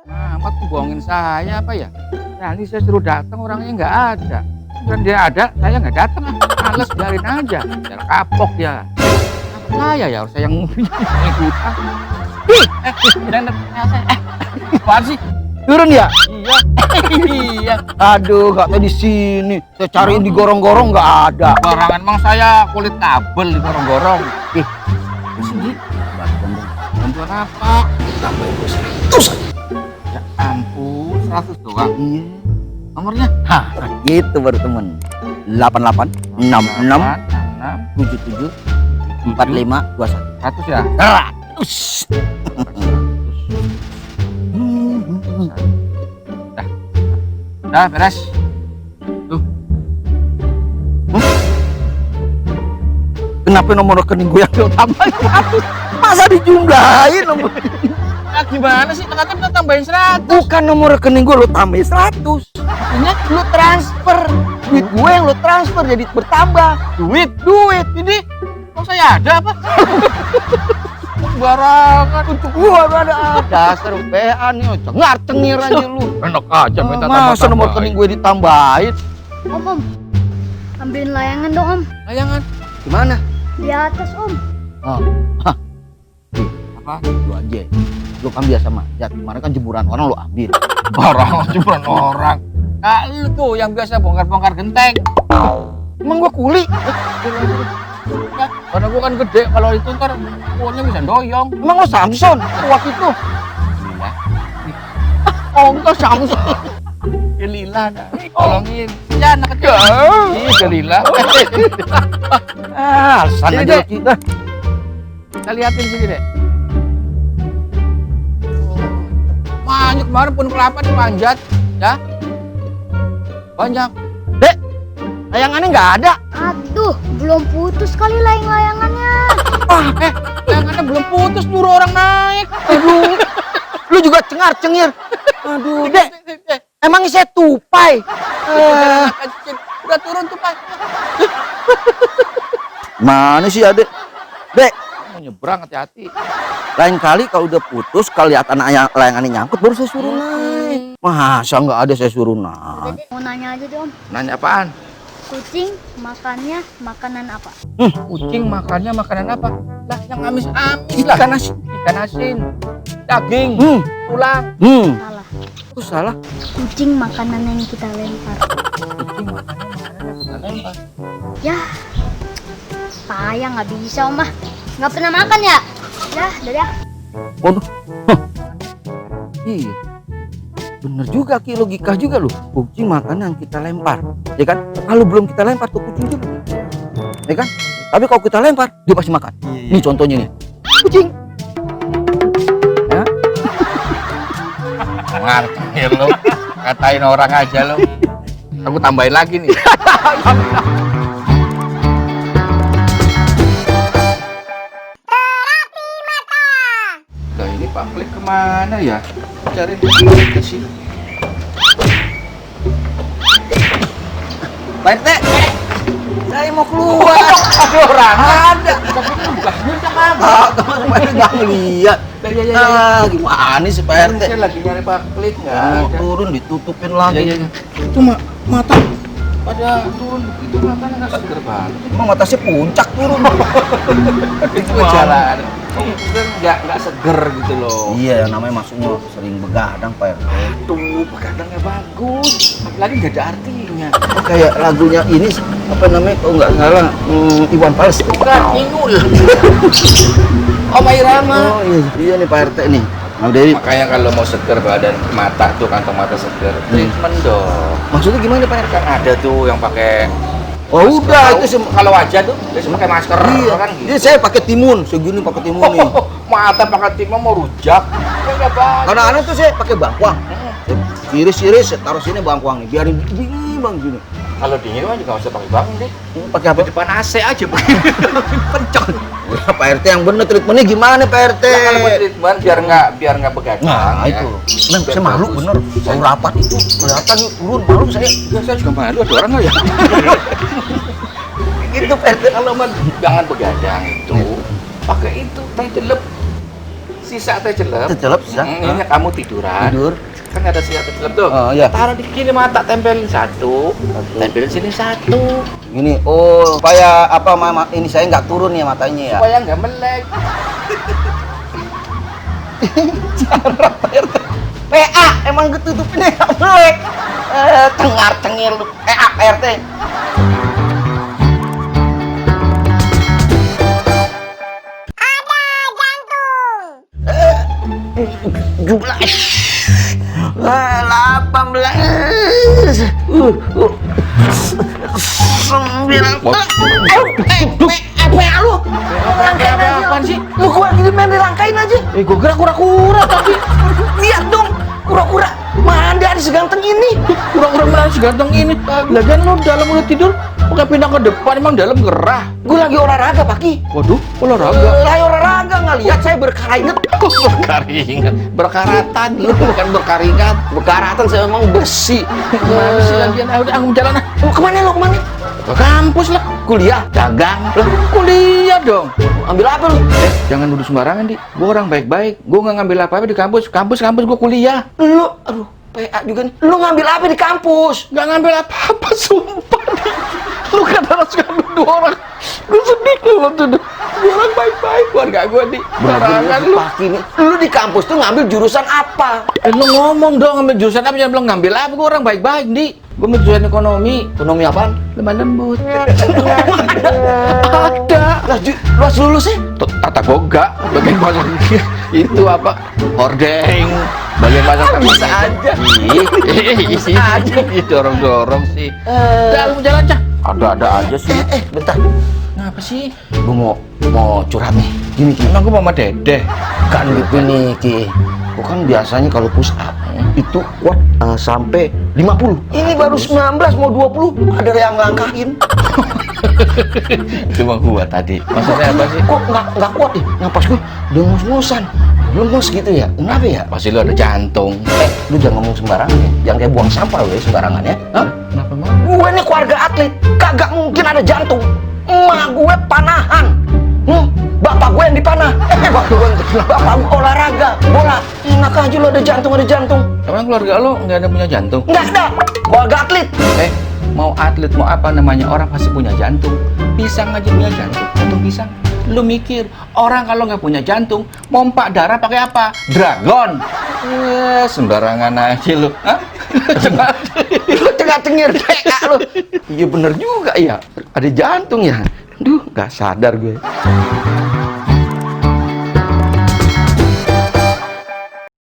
Amat bohongin saya apa ya? Nanti saya suruh datang orangnya nggak ada. Dan dia ada, saya nggak datang. Males, biarin aja. Biar kapok dia. Apa saya ya? Harus saya yang ngikutan. Apaan sih? Turun ya? Iya. Iya. Aduh, nggak tahu di sini. Saya cariin di gorong-gorong nggak ada. Barangan emang saya kulit kabel di gorong-gorong. Sini. Bantuan apa? Tambahin gue 100 aja. Ya ampun, 100 doang. Iya. Nomornya? Hah, gitu baru temen. 88 66 77 45 21. 100 ya? 100. Dah beres. Tuh. Kenapa nomor rekening gue yang tambahin 100? Masa dijumlahin nomor? Nah, gimana sih? Kan kita tambahin 100. Bukan nomor rekening gue lo tambahin 100. Artinya lo transfer. Duit gue yang lo transfer jadi bertambah. Duit. Ini Kok saya ada apa? Barangan. untuk gua ada dasar PA nih, cengar-cengir aja lu. Enak aja minta Masa nomor rekening gue ditambahin? Om, ambilin layangan dong Om. Layangan. Gimana? Di atas Om. Oh. Hah. Apa? Lu aja. Lu kan biasa manjat. Kemarin kan jemuran orang lu ambil. Barangan cuma orang. Nah, lu tuh yang biasa bongkar-bongkar genteng. Emang gua kuli? Ya, karena gua kan gede, kalau itu ntar uangnya bisa doyong. Emang lo Samson waktu itu? Lila. Oh enggak Samson. Ya Lila dah. Tolongin. Ya anak kecil. Ih, ke Lila. Alasan Ini, aja Dek. kita. Kita liatin sini deh. Banyak kemarin pun kelapa dipanjat. Ya. Banyak. Dek, layangannya nggak ada. Aduh, belum putus kali layangannya. Layangannya belum putus, nyuruh orang naik. Aduh, lu juga cengar-cengir. Aduh, Dek, emang saya tupai. Udah turun tuh, Pak. Mana sih adek? Dek, Mau nyebrang, hati-hati. lain kali kalau udah putus, kalau lihat anak layangannya nyangkut, baru saya suruh naik. Masa nggak ada saya suruh naik? Jadi mau nanya aja deh Om. Nanya apaan? Kucing makannya makanan apa? Kucing makannya makanan apa? Lah, yang amis-amis lah. Ikan asin. Ikan asin, daging, tulang. Salah. Itu salah. Kucing makanan yang kita lempar. Kucing makannya makanan kita lempar. Ya, payah nggak bisa Om ah. Nggak pernah makan ya? Ya, dadah. Waduh. Iya. Bener juga Ki, logika juga lu. Kucing makan yang kita lempar, ya kan? Kalau belum kita lempar tuh kucing juga, ya kan? Tapi kalau kita lempar, dia pasti makan. Ini contohnya nih, kucing. Ya? Ngerti lo, katain orang aja lo. Aku tambahin lagi nih. Lah ini Pak Klik kemana ya? Cari ke sini. Pak RT, saya mau keluar. Ada orang. Ada. Tapi kan bukannya sama. Kemarin nggak ngeliat. Ya. Gimana sih Pak RT? Saya lagi nyari Pak Klik nggak Mau ada. turun ditutupin lagi. Ya. Itu mata pada turun begitu matanya nggak seger banget. Emang mata saya puncak turun. Itu jalan. Itu nggak seger gitu loh. Iya, namanya masuknya sering begadang Pak RT. Tuh begadangnya bagus. Lagi nggak ada artinya. Kayak lagunya ini apa namanya kalau nggak salah Iwan Fals. Bukan Inul. Om Irama. Oh iya nih Pak RT nih. Nah, Dewi. Makanya kalau mau seger badan mata tuh kantong mata seger, treatment dong. Maksudnya gimana Pak RT? Kan ada tuh yang pakai. Oh masker. udah Kalau- itu kalau wajah tuh biasanya pakai masker Iya. kan gitu. Iya saya pakai timun, segini pakai timun nih. Mata pakai timah mau rujak. Ya nggak bagus. Kadang-kadang tuh saya pakai bangkuang. Iris-iris saya taruh sini bangkuang nih, biarin dingin bang gini. Kalau dingin mah juga nggak usah pakai bangun deh. Pakai apa? Di depan AC aja begini. Kencang. Wah, Pak RT yang bener treatmentnya gimana Pak RT? Nah, kalau buat treatment biar nggak begadang. Nah ya. itu, Nah, saya malu bagus. bener. Saya rapat itu kelihatan yuk turun malu saya. Ya saya juga malu, ada orang nggak ya? gitu Pak RT. Kalau mah jangan begadang itu, pakai itu teh celep. Sisa teh celep. Celep sisa. Ini kamu tiduran. Tidur. Kan ada sisa teh celep tuh. Oh iya. Taruh di kiri mata, tempelin satu. Tempelin sini satu. Ini supaya apa mama ini saya nggak turun ya matanya ya. Supaya nggak melek. Cara Pak RT. PA emang ketutupinnya nggak melek. Tengar cengir lu. PA Pak RT. Jumlah 18 apa lu? Apaan sih? Lu gua gini main dirangkain aja. Gua kira kura-kura tadi. Lihat dong, kura-kura mana ada seganteng ini. Kura-kura mana seganteng ini? Lagian lu dalam udah tidur, pakai pindah ke depan, emang dalam gerah. Gua lagi olahraga, Paki. Waduh, olahraga. Lagi olahraga nggak lihat saya berkeringat. Berkaringat, berkaratan lu bukan berkaringat. Berkaratan saya memang besi. Mana sih lagian? Udah aku jalan ah. Lu kemana lu kemana? Ke kampus lah. Kuliah. Dagang. Lah, kuliah dong. Ambil apa lu? Jangan nuduh sembarangan, Di. Gua orang baik-baik. Gua nggak ngambil apa-apa di kampus. Kampus gua kuliah. Lu, aduh, PA juga nih. Lu ngambil apa di kampus? Nggak ngambil apa-apa, sumpah, Di. Lu kan harus ngambil dua orang. Gua sedih kalau tuh. Dua orang baik-baik keluarga gua, Di. Barangan lu. Paki nih. Lu di kampus tuh ngambil jurusan apa? Lu ngomong dong ngambil jurusan apa, jangan bilang ngambil apa. Gua orang baik-baik, Di. Gua ambil jurusan ekonomi. Ekonomi apaan? Lemah lembut. Ada. Lu lulusnya? Tata boga, bagian masak itu apa? Hordeng, bagian masak Bisa aja. Isi aja, dorong-dorong sih. Dalam jalan cah. Ada-ada aja sih. Bentar. Kenapa sih? Gua mau curhat nih. Gini, Ki. Emang gua mama dedeh. Kan gitu nih, Ki. Gua kan biasanya kalau push up itu kuat sampai 50. Ini baru 19 mau 20, ada yang ngangkain. Itu mah gua tadi. Maksudnya apa sih? Kok nggak kuat nih? Napas gua udah ngos-ngosan. Lemes gitu ya. Kenapa ya? Pasti lu ada jantung. Lu jangan ngomong sembarangan ya. Jangan kayak buang sampah lu ya sembarangan ya. Hah? Kenapa mah? Gue nih keluarga atlet, kagak mungkin ada jantung. Emak gue panahan. Bapak gue yang dipanah. Bapak gue olahraga, bola. Enak aja lu ada jantung. Emang keluarga lu nggak ada punya jantung? Nggak ada. Keluarga atlet. Mau atlet mau apa namanya, orang pasti punya jantung. Pisang aja punya jantung pisang. Lu mikir, orang kalau nggak punya jantung, mompak darah pakai apa? Dragon. Sembarangan aja lu. Hah? Lu cengir PA lu. Iya bener juga ya. Ada jantung ya. Duh, nggak sadar gue.